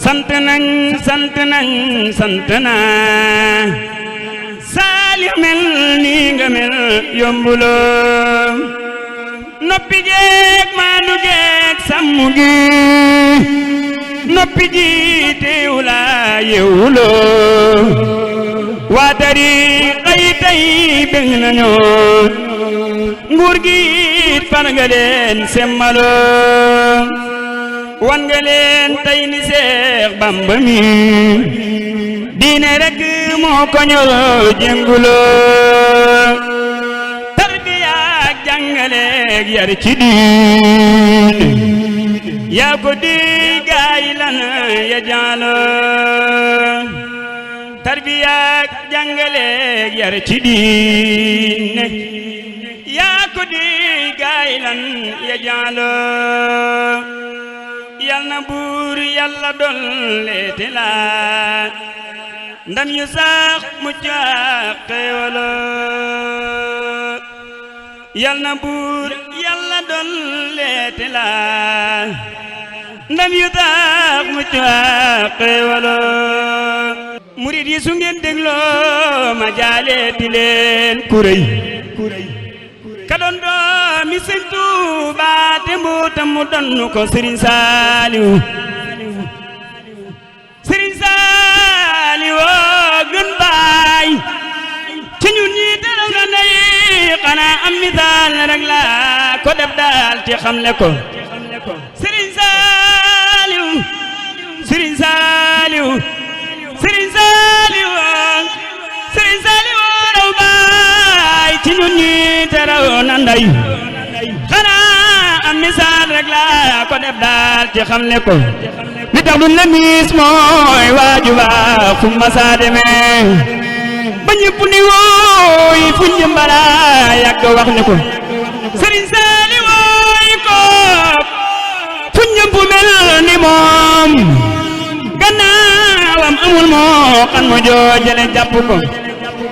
sant nañ Saliou mel nii nga mel yombuloo noppi geek maandu geek sàmm gi noppi ji teewula yewuloo waa tariixa yi tey bëgg nañu nguur gi far nga leen semmaloo wan nga leen tey ni Seex Bamba mi diine rek moo ko ñor jënguloo tarbiya ak jàngaleek yar ci diine yaa ko di gaay lan ya jaaloo tarbiya ak jàngaleek yar ci diine yaa ko di gaay lan ya jaaloo yal na buur yàlla dolleete la ndam yu sax mucc ak xéewaloo yal na buur yàlla dolleete la ndam yu sax mucc ak xéewaloo murid yi su ngeen dégloo ma jaaleeti leen kuréy ka doon doomi Sëñ Tuubaa te mbootam mu donnu ko Sëriñ Saaliw gën baay ci ñun ñi dalaw na ndey xanaa am misaal rek la ko def daal te xamle ko Sëriñ Saaliw raw baay ci ñun ñi dalaw na ndey xanaa am misaal rek la ko def daal te xamle ko li tax duñ la miis mooy waaju baax fu ma saa demee ba ñëpp ni wooy fu njëmbala yàgg wax ni ko Sëriñ Saaliw wooy ko fu ñëpp mel ni moom gannaawam amul moo kan mo joojale jàpp ko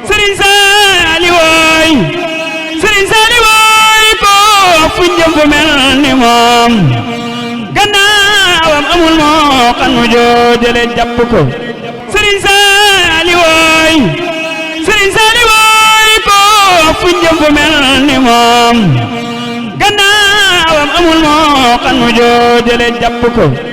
Sëriñ Saaliw wooy ko fu ñëpp mel ni moom gannaawam amul moo kan mu joojale jàpp ko Sëriñ Saaliw ko fu njëm fu mel ni moom gannaawam amul moo kan mu joojale jàpp ko